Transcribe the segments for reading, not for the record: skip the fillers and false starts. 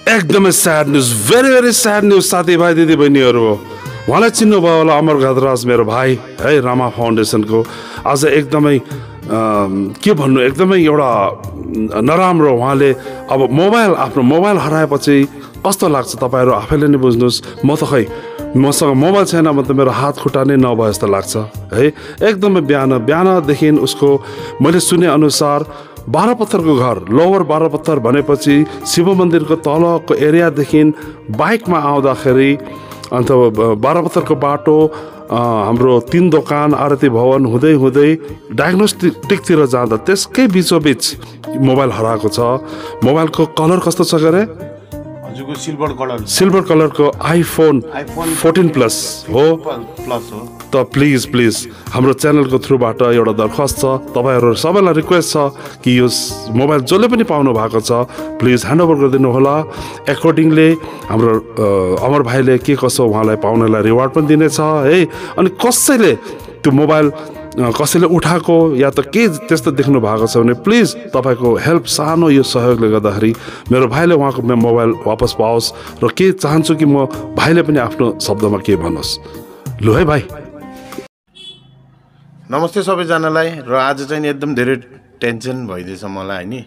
एकदमै sad news, very sad news साथीभाइ दिदीबहिनीहरू। उहाँलाई चिन्नुभयो होला, अमर गजराज मेरो भाइ है, रामा फाउन्डेसनको। आज एकदमै के भन्नु, एकदमै एउटा नराम्रो। उहाँले अब आफ्नो मोबाइल हराएपछि कस्तो लाग्छ तपाईँहरू आफैले नै बुझ्नुहोस्। म त खै, मसँग मोबाइल छैन, म त मेरो हात खुट्टा नै नभए जस्तो लाग्छ है। एकदमै बिहानदेखि उसको मैले सुने अनुसार 12 पत्थरको घर, लोवर 12 पत्थर भनेपछि शिव मन्दिरको तलको एरियादेखि बाइकमा आउँदाखेरि अन्त 12 पत्थरको बाटो, हाम्रो 3 दोकान, आरती भवन हुँदै डायग्नोस्टिकतिर जाँदा त्यसकै बिचोबिच मोबाइल हराएको छ। मोबाइलको कलर कस्तो छ गरे? सिल्भर कलरको आइफोन 14 प्लस हो। त प्लिज हाम्रो च्यानलको थ्रुबाट एउटा दरखास्त छ, तपाईँहरू सबैलाई रिक्वेस्ट छ कि यो मोबाइल जसले पनि पाउनु भएको छ प्लिज ह्यान्डओभर गरिदिनु होला। एकर्डिङली हाम्रो अमर भाइले के कसो उहाँलाई पाउनेलाई रिवार्ड पनि दिनेछ है। अनि कसैले त्यो मोबाइल कसैले उठाएको या त के त्यस्तो देख्नु भएको छ भने प्लिज तपाईँको हेल्प, सानो यो सहयोगले गर्दाखेरि मेरो भाइले उहाँको मोबाइल वापस पाओस्। र के चाहन्छु कि म भाइले पनि आफ्नो शब्दमा के भनोस्। लु है भाइ। नमस्ते सबैजनालाई। र आज चाहिँ एकदम धेरै टेन्सन भइदिएछ मलाई नि।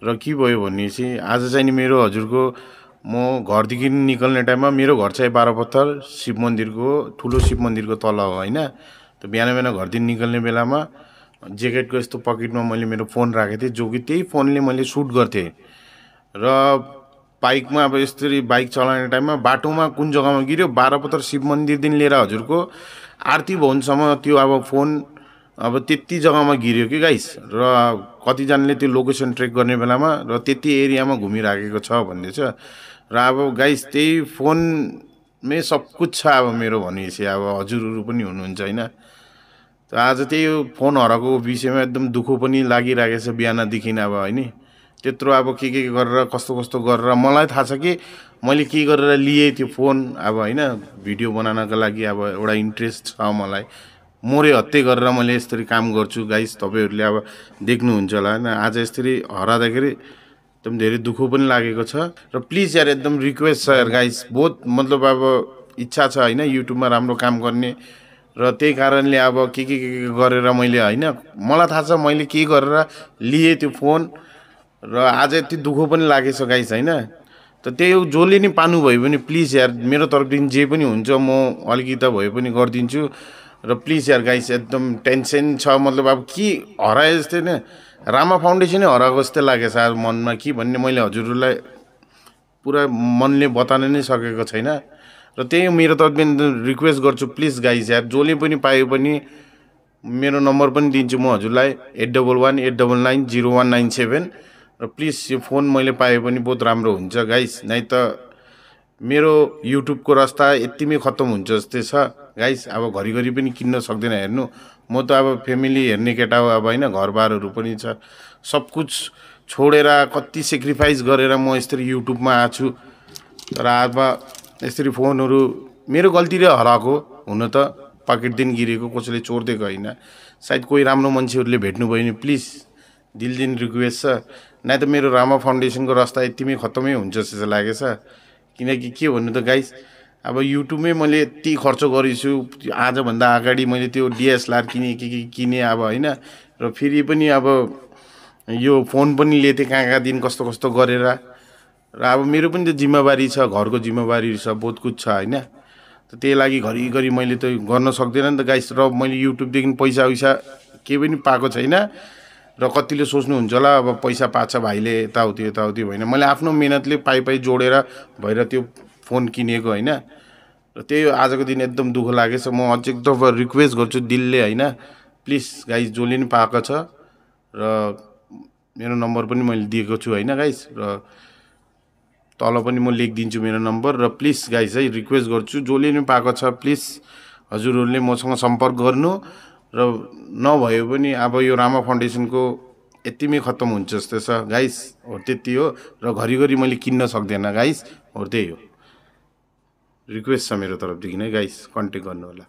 र के भयो भनेपछि आज चाहिँ मेरो हजुरको म घरदेखि निकल्ने टाइममा, मेरो घर चाहिँ 12 पत्थर शिव मन्दिरको, ठुलो शिव मन्दिरको तल हो होइन। त बिहान घरदेखि निकल्ने बेलामा ज्याकेटको यस्तो पकेटमा मैले मेरो फोन राखेको थिएँ, जो कि त्यही फोनले मैले सुट गर्थेँ। र बाइकमा अब यसरी बाइक चलाउने टाइममा बाटोमा कुन जग्गामा गिर्यो, 12 पत्थर शिव मन्दिरदेखि लिएर हजुरको आरती भवनसम्म त्यो अब फोन अब त्यति जग्गामा गिर्यो कि गाइस। र कतिजनाले त्यो लोकेसन ट्रेक गर्ने बेलामा र त्यति एरियामा घुमिराखेको छ भन्दैछ। र अब गाइस त्यही फोनमै सब कुछ छ अब मेरो भनेपछि अब हजुरहरू पनि हुनुहुन्छ होइन। त आज त्यही फोन हराएको विषयमा एकदम दुःख पनि लागिरहेको छ बिहानदेखि अब होइन। त्यत्रो अब के गरेर कस्तो गरेर मलाई थाहा छ कि मैले के गरेर लिएँ त्यो फोन अब होइन। भिडियो बनाउनको लागि अब एउटा इन्ट्रेस्ट छ मलाई, मोरे हत्ते गरेर मैले यसरी काम गर्छु गाइस। तपाईँहरूले अब देख्नुहुन्छ होला होइन। आज यसरी हराउँदाखेरि एकदम धेरै दुःख पनि लागेको छ। र प्लिज यार एकदम रिक्वेस्ट छ यार गाइस, बहुत मतलब अब इच्छा छ होइन युट्युबमा राम्रो काम गर्ने। र त्यही कारणले अब के गरेर मैले होइन, मलाई थाहा छ मैले के गरेर लिएँ त्यो फोन। र आज यति दुःख पनि लागेछ गाइस होइन। त त्यही जसले नि पाउनु भयो भने प्लिज यार मेरो तर्फदेखि जे पनि हुन्छ म अलिकति भए पनि गरिदिन्छु। र प्लिज यार गाइस एकदम टेन्सन छ, मतलब अब के हराए जस्तै नै, रामा फाउन्डेसनै हराएको जस्तै लागेछ आज मनमा। के भन्ने मैले हजुरहरूलाई पुरा मनले बताउन नै सकेको छैन। र त्यही मेरो तर्फदेखि रिक्वेस्ट गर्छु प्लिज गाइस यार, जसले पनि पायो पनि मेरो नम्बर पनि दिन्छु म हजुरलाई 8118990197। र प्लिज यो फोन मैले पाए पनि बहुत राम्रो हुन्छ गाइस, नै त मेरो युट्युबको रास्ता यतिमै खत्तम हुन्छ जस्तै छ गाइस। अब घरिघरि पनि किन्न सक्दैन हेर्नु, म त अब फ्यामिली हेर्ने केटा हो अब होइन। घरबारहरू पनि छ, सब कुछ छोडेर कति सेक्रिफाइस गरेर म यसरी युट्युबमा आएको छु। तर अब यसरी फोनहरू मेरो गल्तीले हराएको हुन त, पकेटदेखि गिरेको, कसैले चोरिदिएको होइन। सायद कोही राम्रो मान्छेहरूले भेट्नुभयो भने प्लिज दिलदेखि रिक्वेस्ट छ, नै त मेरो रामा फाउन्डेसनको रास्ता यतिमै खत्तमै हुन्छ जस्तो लागेछ। किनकि के भन्नु त गाइस, अब युट्युबमै मैले यति खर्च गरेछु। आजभन्दा अगाडि मैले त्यो DSLR किने अब होइन। र फेरि पनि अब यो फोन पनि लिएँ कहाँ दिन कस्तो गरेर। र अब मेरो पनि त जिम्मेवारी छ, घरको जिम्मेवारी छ, बहुत कुछ छ होइन। त त्यही लागि घरिघरि मैले त गर्न सक्दैन नि त गाइस। र मैले युट्युबदेखि पैसा केही पनि पाएको छैन। र कतिले सोच्नुहुन्छ होला अब पैसा पाछ भाइले यताउति होइन, मैले आफ्नो मेहनतले पाइ जोडेर भएर त्यो फोन किनेको होइन। र त्यही आजको दिन एकदम दुःख लागेछ। म अझ एक दफा रिक्वेस्ट गर्छु दिलले होइन, प्लिज गाइस जसले नि पाएको छ। र मेरो नम्बर पनि मैले दिएको छु होइन गाइस। र तल पनि म लेखिदिन्छु मेरो नम्बर। र प्लिज गाइस है रिक्वेस्ट गर्छु, जसले नि पाएको छ प्लिज हजुरहरूले मसँग सम्पर्क गर्नु। र नभयो पनि अब यो रामा फाउन्डेसनको यतिमै खत्तम हुन्छ जस्तो छ गाइस, हो त्यति हो। र घरिघरि मैले किन्न सक्दैन गाइस, हो त्यही हो। रिक्वेस्ट छ मेरो तर्फदेखि नै गाइस, कन्ट्याक्ट गर्नु होला।